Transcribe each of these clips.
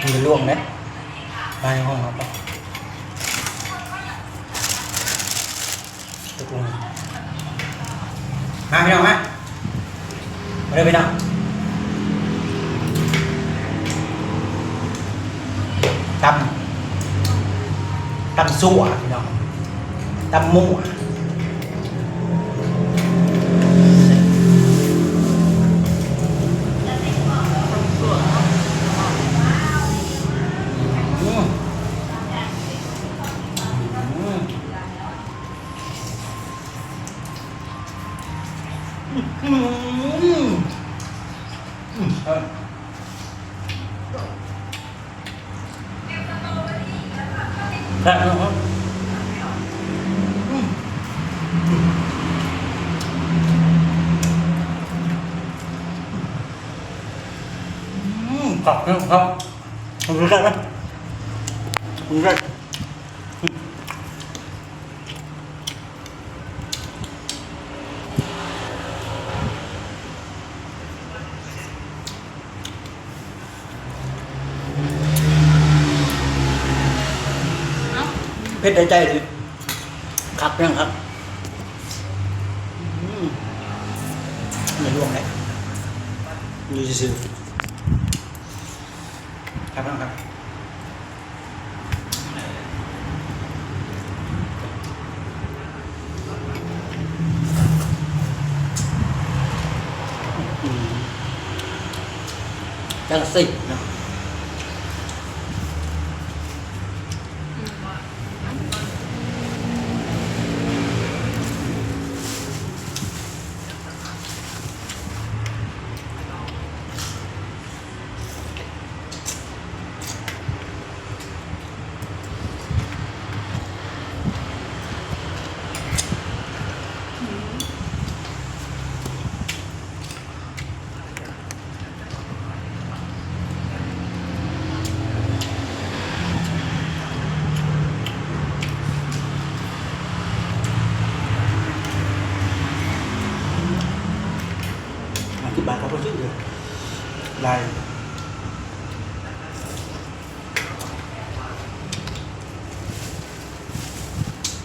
ມັນຈະລວກເດ້ ໄປຫ້ອງເຮົາໄປ. ມາພີ່ນ້ອງມາ ມາເດີພີ່ນ້ອງ ຕຳ ຕຳຊົ່ວພີ່ນ້ອງ ຕຳມົ້ວ ອືມ ອືມ ອືມ ອືມ ແຊບເນາະ ອືມ ອືມ ຄັກເນາະ ຄັກ ເອົາໃກ້ໆ ເອົາໃກ້ໆ. ເຜັດໃນໃຈ ຄັກແຮງຄັກ ອືມ ໃນລວກເດ້ ຢູ່ຊື່ໆ ຄັກແຮງຄັກ. ອືມ ຈັ່ງຊີ້ເນາະ ອະທິບາຍເຂົາບໍ່ຖືກເລີຍ ຫຼາຍ.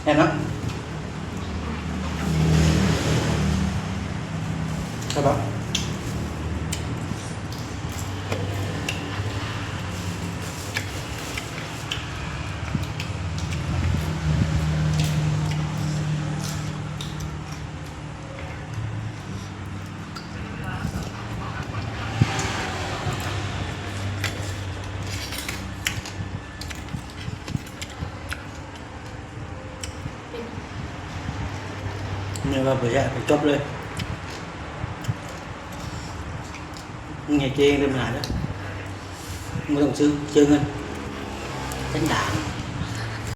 ແມ່ນເນາະ ແຊບບໍ່? ແມ່ນວ່າບໍ່ຢາກໃຫ້ຈົບເລີຍ ເຮັດເອງເດີ ມາເດີ ບໍ່ຕ້ອງຊື້ ເສຍເງິນ ສັນດານ.